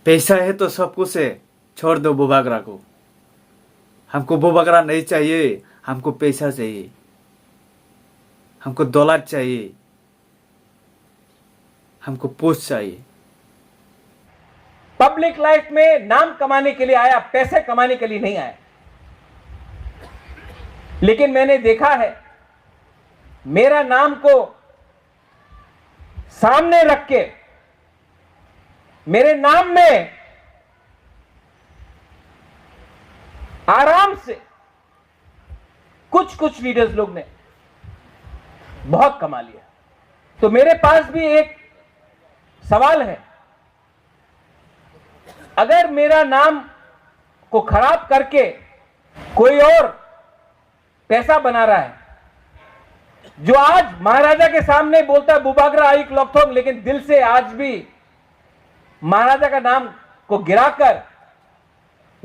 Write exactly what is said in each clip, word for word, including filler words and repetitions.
पैसा है तो सब कुछ है, छोड़ दो बुबागरा को। हमको बुबागरा नहीं चाहिए, हमको पैसा चाहिए, हमको दौलत चाहिए, हमको पोस्ट चाहिए। पब्लिक लाइफ में नाम कमाने के लिए आया, पैसे कमाने के लिए नहीं आया। लेकिन मैंने देखा है, मेरा नाम को सामने रख के मेरे नाम में आराम से कुछ कुछ लीडर्स लोग ने बहुत कमा लिया। तो मेरे पास भी एक सवाल है, अगर मेरा नाम को खराब करके कोई और पैसा बना रहा है, जो आज महाराजा के सामने बोलता है बुबागरा आयुक लोकथोंग, लेकिन दिल से आज भी महाराजा का नाम को गिराकर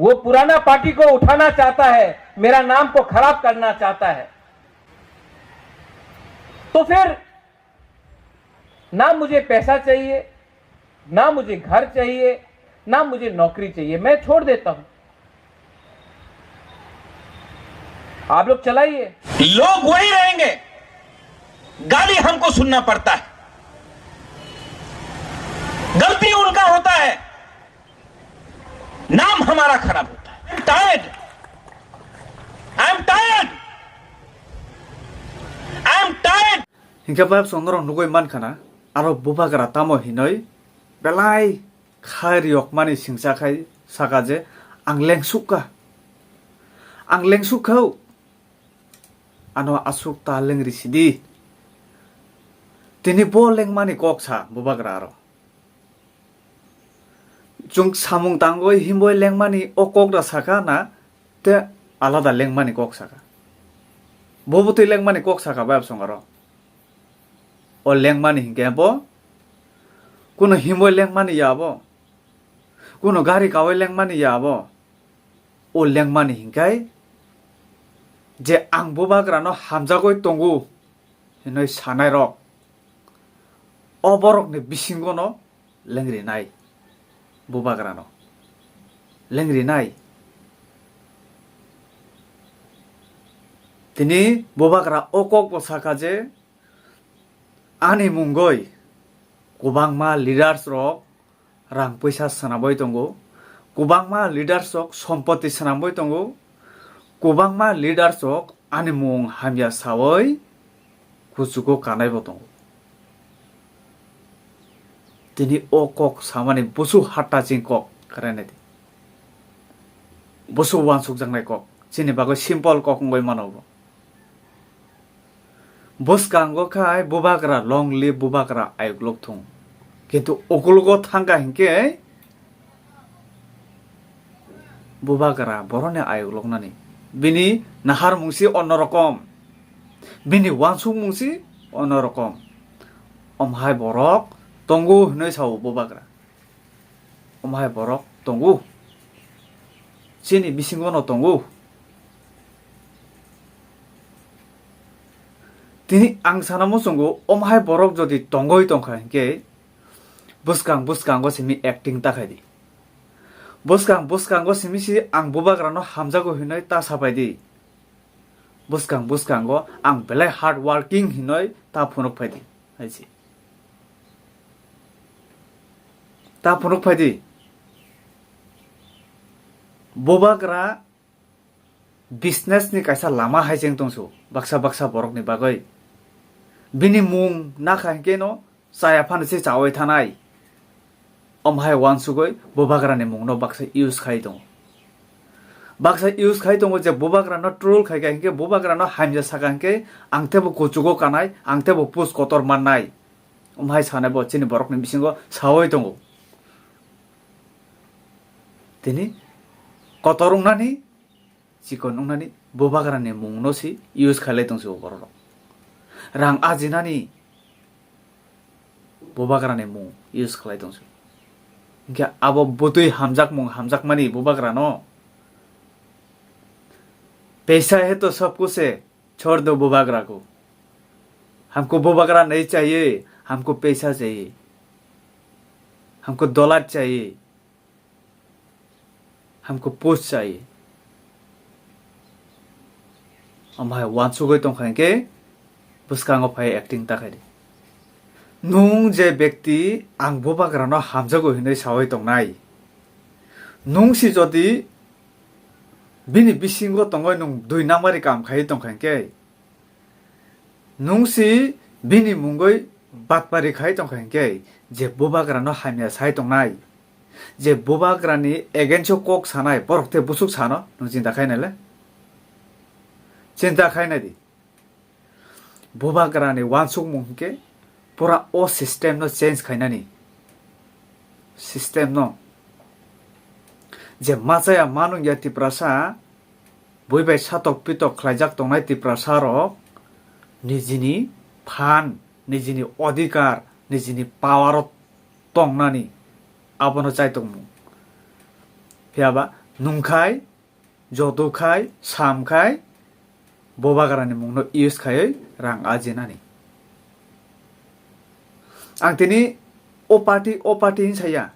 वो पुराना पार्टी को उठाना चाहता है, मेरा नाम को खराब करना चाहता है। तो फिर ना मुझे पैसा चाहिए, ना मुझे घर चाहिए, ना मुझे नौकरी चाहिए, मैं छोड़ देता हूं। आप लोग चलाइए। लोग वही रहेंगे, गाली हमको सुनना पड़ता है, गलती उनका होता है, नाम हमारा खराब होता है। Tired, I am tired, I am tired. Hinkhe payab songrok nugui mankha na, aro bubagra tamo hinoi belai khai riyokmani singsa khai saka je, "Ang lengsukha, ang lengsukha, ano aswk ta lengri sidi." Tini bo lengmani kok sa bubagra aro. Chwng samung tangwi himboi lengmani o kok da saka na, te alada lengmani kok saka. Bo bwtwi lengmani kok saka bai absong aro. O lengmani hinkhe bo, kuno himboi lengmani ya bo, kuno gari kawi lengmani ya bo. O lengmani hinkhai je ang bubagrano hamjagwi tongo hinwi sanairok, o borokni bisingono lengrinai, bubagrano lengrinai. Tini bubagra o kokbo saka je, ani mungoi kwbangma leaders rok rang puisa swnamwi tongo, kwbangma leaders rok sompoti swnamwi tongo, kwbangma leaders rok ani mung hamya sawi kuchugo kanaibo tongo. Tini o kok samani busu hatta ching kok krenai di. Busu wansukjaknai kok. Chini bagwi simple kok wngwi mano bo. Bwskango khai bubagra long live bubagra ayuk lok thung. Kintu ukulugo thangkha hinkhe bubagra boroni ayuk loknani. Bini naharmung si onno rokom. Bini wansukmung si onno rokom. Omhai borok tongo hinwi sao bubagra. Omhai borok tongo. Chini bisingo no tongo. Tini ang sana muchungo omhai borok jodi tongoi tongkha hinkhe bwskang bwskango simi acting ta khai di. Bwskang bwskango simi si ang bubagrano hamjago hinwi ta sapai di. Bwskang bwskango ang belai hard working hinwi ta phunuk phai di, hai se. Ta phunuk phai di. Bubagra business ni kaisa lama hai cheng tongsu baksa baksa borok ni bagwi. Bini mung nakha hinkhe no chaya phano se chawi thanai. Omhai wansugwi bubagrani mungno baksa use khai tongo. Baksa use khai tongo je bubagrano troll khai kha hinkhe bubagrano hamya saka hinkhe ang tebo kuchugo kanai, ang tebo post kotor mannai. Omhai sanai bo chini borokni bisingo sawi tongo. Tini kotor wngnani chikon wngnani bubagrani mungno si use khailai tongsi o bororok. Rang ajinani bubagrani mung use khlai tongsi. Hinkhe abo bwtwi hamjakmung hamjakmani bubagrano. पैसा है तो सब कुछ है, छोड़ दो बुबागरा को। हमको बुबागरा नहीं चाहिए, हमको पैसा चाहिए, हमको दौलत चाहिए। Hamkhe post chai. Omo hai uansugwi tongkha hinkhe bwskango phai acting ta khaidi. Nwng je bekti ang bubagrano hamjago hinwi sawi tongnai, nwng si jodi bini bisingo tongwi nwng dui nambari kam khaiwi tongkha hinkhe, nwng si bini mungwi batpari khai tongkha hinkhe, je bubagrano hamya sai tongnai, je bubagrani against o kok sanai borok tei busuk sano nwng chinta khainai le? Chinta khainai di. Bubagrani uansukmung hinkhe pura o system no change khainani. System no. Je machaya manung ya Tiprasa, bui bai satok pitok khlaijak tongnai Tiprasa rok nijini phan, nijini odhikar, nijini power o tongnani abono chaitokmung. Phiyaba nungkhai, joto khai, sam khai, bubagrani mungno use khaiwi rang ajinani. Ang tini o party, o party hin saya,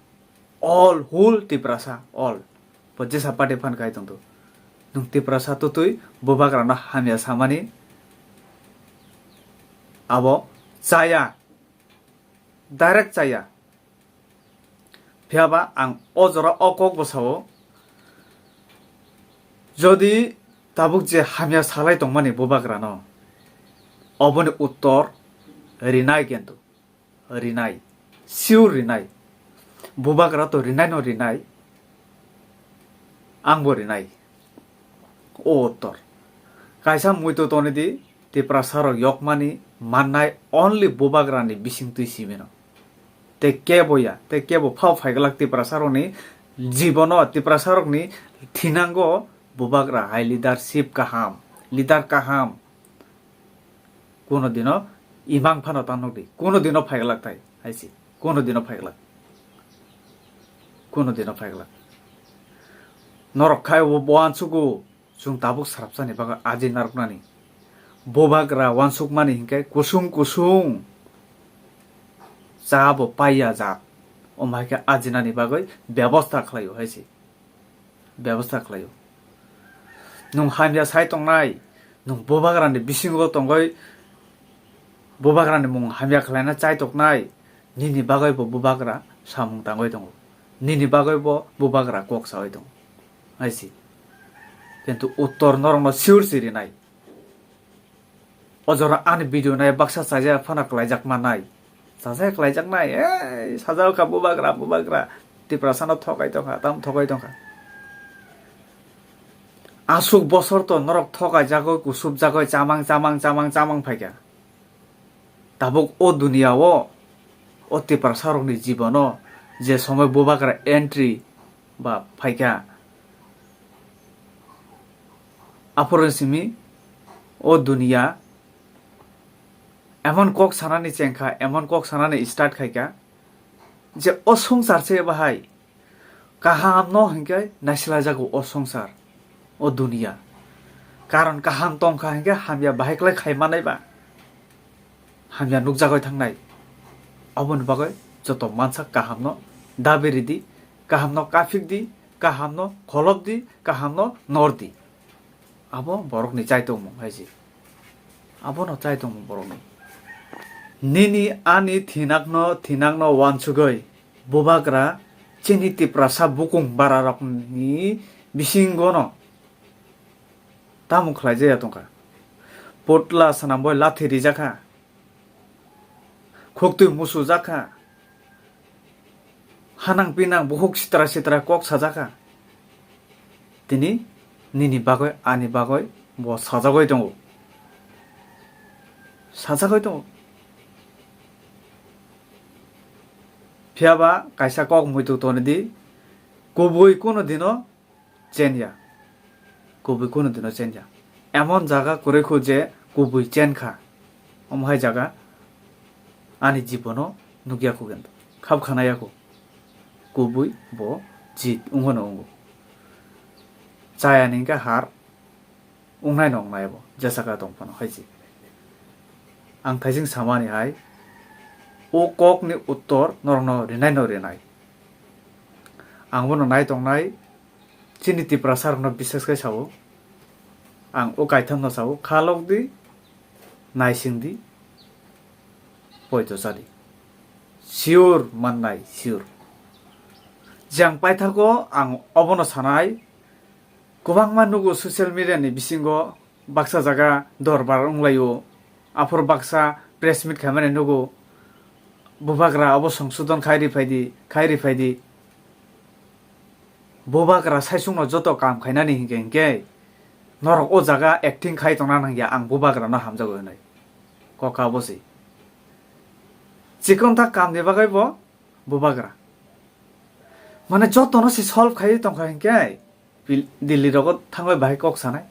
all, whole Tiprasa, all. Bo jesa party phan khai tongtho. Nwng Tiprasa tutwi bubagrano hamya samani abo chaya, direct chaya. Phiyaba ang o jora o kok bo sao, jodi tabuk je hamya salai tongmani bubagrano, oboni uttor rinai kento, rinai, sure rinai. Bubagra to rinai no rinai, angbo rinai. O uttor. Kaisa muitu tonwi di, Tiprasa rok yokmani mannai only bubagrani bisingtwi simino. Tei kebo ya, tei kebo phao phaiglak Tiprasa rokni jibono, Tiprasa rokni thinango bubagra hai leadership kaham, leader kaham. Kuno dino imang phano ta nukdi, kuno dino phaiglak tai haisi, kuno dino phaiglak, kuno dino phaiglak. Norok khai bo uansugo. Chwng tabuk srapsani bagwi aji narwknani. Bubagra uansukmani hinkhe kusung kusung cha bo paiya jak. Omo hai khe ajinani bagwi bebosta khlaio hai se. Bebosta khlaio. Nwng hamya sai tongnai, nwng bubagrani bisingo tongwi bubagrani mung hamya khlaina chai toknai, nini bagwi bo bubagra samung tangwi tongo. Nini bagwi bo bubagra kok sawi tongo. Hai se. Kintu uttor norokno sure se rinai. O jora ani video nai baksa chajak phano klaijak manai. Chajak klaijak nai, ei, sajak kha bubagra, bubagra. Tiprasano thokai tongkha, tam thokai tongkha. Aswk bosor to norok thokai jagoi, kusub jagoi, chamang, chamang, chamang, chamang phaikha. Tabuk o duniya o, o Tiprasa rokni jibono je somoi bubagra entry ba phaikha, aphuru simi o duniya emon kok sanani chengkha, emon kok sanani start khaikha je o swngchar se bahai kaham no hinkhe naisilajago o swngchar, o duniya. Karon kaham tongkha hinkhe hamya bahai klai khai manai ba, hamya nukjagoi thangnai. Aboni bagwi joto mansa kaham no dabi ridi, kaham no kaphik di, kaham no kholop di, kaham no nor di. Abo borokni chaitokmung hai se. Abono chaitokmung borokni. Nini ani thinakno, thinakno uansugwi bubagra chini Tiprasa bukung bararokni bisingono tamo khlaijaya tongkha. Potla swnamboi lathi rijakha. Khuktwi musujak kha. Hanang pinang bukhuk sitra sitra kok sajak kha. Tini nini bagwi, ani bagwi bo sajagwi tongo. Sajagwi tongo. Phiyaba kaisa kok muitu tonwi di, kubui kuno dino chenya. Kubui kuno dino chenya. Emon jaga kwrwi khu je kubui chen kha. Omo hai jaga ani jibono nukya khu kento. Khap khana ya khu. Kubui bo jit wngmano wngo. Chaya ni hwnkhe har wngnai no wngnai bo. Jesa kha tong phano hai se. Ang thaising samani hai. O kok ni uttor norokno rinai no rinai. Ang bono nai tongnai. chini Tiprasa rokno bisas khe sao, ang o kaithamno sao, kha lok di, naising di, poito cha di. Sure mannai, sure. Je ang paithago ang obono sanai, kwbangma nugo social media ni bisingo baksa jaga dorbar wnglaio, aphuru baksa press meet khaimani nugo, bubagra obo songsodon khai ri phaidi, khai ri phaidi. Bubagra saichungno joto kam khainani hinkhe hinkhe norok o jaga acting khai tongna nangya, ang bubagrano hamjago hinwi. Kok abo se. Chikon ta kamni bagwi bo bubagra. Mane jotono se solve khaiwi tongkha hinkhe pil-, Delhi rogo thangwi bahai kok sanai.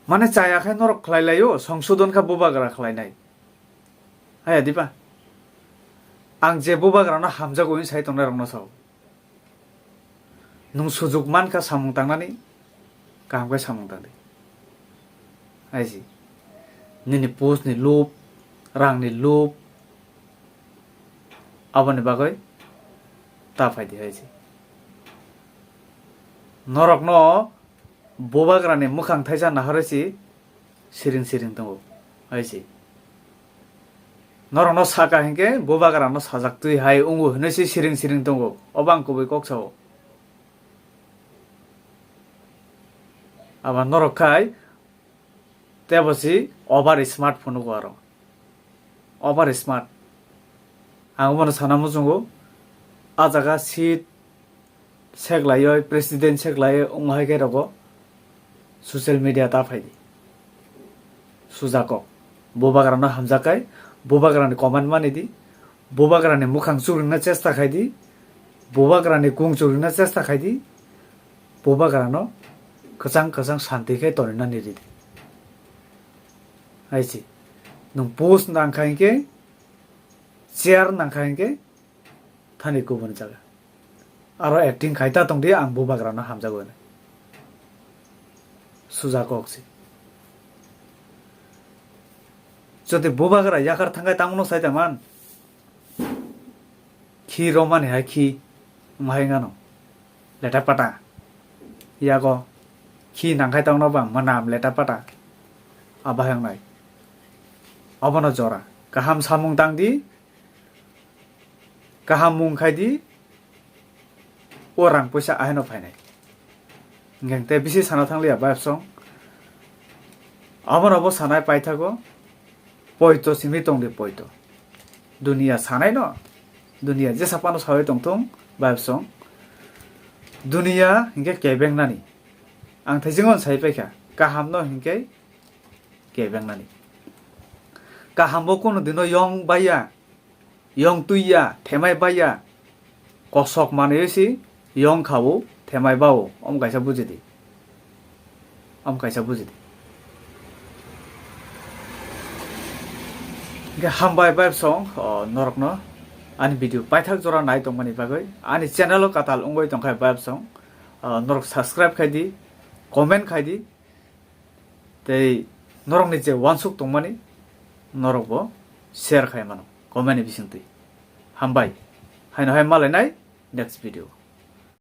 Mane chaya khai norok khlai laio, songsodon kha bubagra khlainai. Haya diba? Ang je bubagrano hamjago hwnwi sai tongnai rokno sao. Nwng sujuk mankha samung tangnani, kaham khe samung tangdi. Aisi. Nini post ni lob, rang ni lob, aboni bagwi ta phaidi aisi. Norokno bubagrani mwkhang thaisa naharwi si siring siring tongo, hai si. Norokno saka hinkhe bubagrano sajak twi hai wngo hinwi si siring siring tongo, obo ang kubui kok sao. Abo norok khai tebo si over smart phone go aro. Over smart. Ang obono sana muchungo, a jaga seat seklaioi, president seklaioi, wng hai khe rogo social media ta phaidi. Suja kok. Bubagrano hamjak khai, bubagrani comment mani di, bubagrani mukhang chukringna chesta khai di, bubagrani kung chukringna chesta khai di, bubagrano kwchang kwchang santi khe tonina niri di. Hai si. Nwng post nang khai khe, chair nang khai khe, thani kubun jaga. Aro acting khai ta tongdi, ang bubagrano hamjago hwnwi. Suja kok si. Jodi bubagra yakar thangkhai tamo no sai ta man. Khi romani hai khi, wng hai wngano. Leta pata. Yago khi nangkhai tongno bang manam leta pata. Abo hai wngnai. Obono jora. Kaham samung tangdi. Kaham mung khai di, o rang puisa ahaino phainai. Hingkhe te bisi sana thangliya bayapsong. Abono bo sanai paithago, poito simi tongdi poito. Duniya sanaino, duniya jesa phano sawi tongthung bayapsong. Duniya hingkhe kebengnani. Ang thaisingo sai paikha, kahamno hingkhe kebengnani. Kahambo kunu dino yong baiya. Yong twi ya, themai bai ya, kosok manwi si yong kha-o, themai ba-o, omo kaisa buji di. Omo kaisa buji di. Hingkhe hambai bayapsong, o, norokno ani video paithak jora nai tongmani bagwi, ani channel o katal wngwi tongkha bayapsong, o, norok subscribe khai di, comment khai di. Tei norokni je wansuk tongmani, norokbo share khai mano comment ni bisingtwi. Hambai. Haino hai malainai next video.